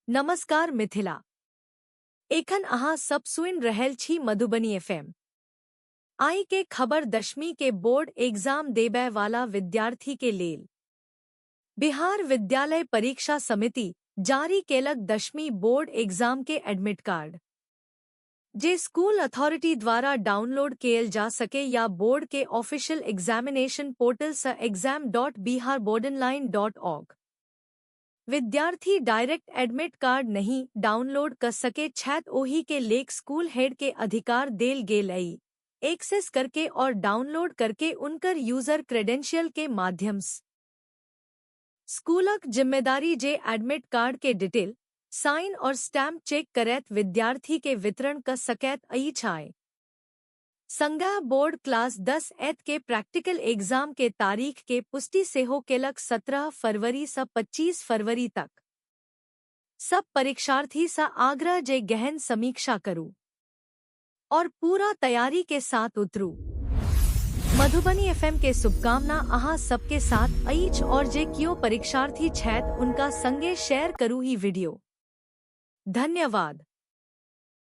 नमस्कार मिथिला। एखन अहाँ सब सुनि रहल छी मधुबनी एफएम। आइ के खबर 10वीं के बोर्ड एग्जाम देबै वाला विद्यार्थी के लेल। बिहार विद्यालय परीक्षा समिति जारी केलक 10वीं बोर्ड एग्जाम के एडमिट कार्ड, जे स्कूल अथॉरिटी द्वारा डाउनलोड केल जा सके या बोर्ड के ऑफिशियल एग्जामिनेशन पोर्टल स exam.biharboardonline.org। विद्यार्थी डायरेक्ट एडमिट कार्ड नहीं डाउनलोड कर सके छैथ, ओही के लेक स्कूल हेड के अधिकार देल गेल अई एक्सेस करके और डाउनलोड करके उनकर यूजर क्रेडेंशियल के माध्यम स। स्कूलक जिम्मेदारी जे एडमिट कार्ड के डिटेल, साइन और स्टैम्प चेक करैत विद्यार्थी के वितरण क सकैत अछि। संगह बोर्ड क्लास 10 एथ के प्रैक्टिकल एग्जाम के तारीख के पुष्टि सेहो केलक, 17 फरवरी स 25 फरवरी तक। सब परीक्षार्थी स आग्रह जे गहन समीक्षा करू और पूरा तैयारी के साथ उतरू। मधुबनी एफएम के शुभकामना अहाँ सबके साथ अछि और जे कियो परीक्षार्थी छैथ, उनका संगे शेयर करू ई वीडियो। धन्यवाद।